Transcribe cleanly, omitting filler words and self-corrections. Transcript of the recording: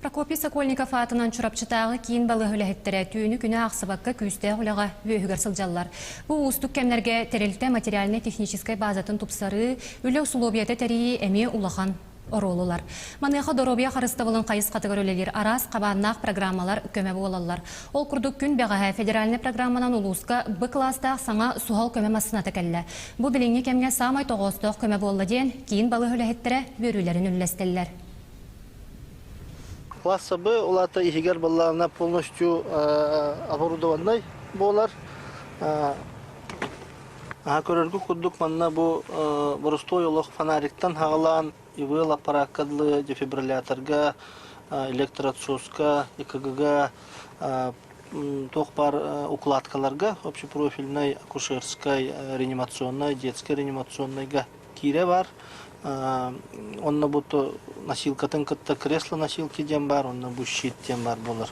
Прокопий Сокольников аатынан Чурапчытааҕы киин балыыһа үлэһиттэрэ түүнү-күнү аахсыбакка күүстээх үлэҕэ үөһүгэр сылдьаллар. Бу уустук кэмнэргэ тэрилтэ материальнай-техническэй базатын тупсарыы, үлэ усулуобуйата тэрийии эмиэ улахан оруолу ылар. Маныаха доруобуйа харыстабылын хайысхатыгар үлэлиир араас хабааннаах программалар көмө буолаллар. Ол курдук күн бэҕэһээ федеральнай программанан улууска Б кылаастаах саҥа суһал көмө массыыната кэллэ. Бу билиҥҥи кэмҥэ саамай тоҕоостоох көмө буолла диэн киин балыыһа үлэһиттэрэ үөрүүлэрин үллэстэллэр. Класса Б улаата иһигэр баллаана полностью оборудованнай буолар. Көрөргүт курдук манна бу боростуой олох фонариктан хаҕалаан ИВЛ аппараакка дылы дефибрилляторга, электроотсоска, ЭКГ-га туох баар укладкаларга общепрофильнай, акушерскай, реанимационнай, детскай реанимационнайга киирэ бар. Онно бу носилкатын кытта кресло носилки диэн бар, онно бу щит диэн бар буолар.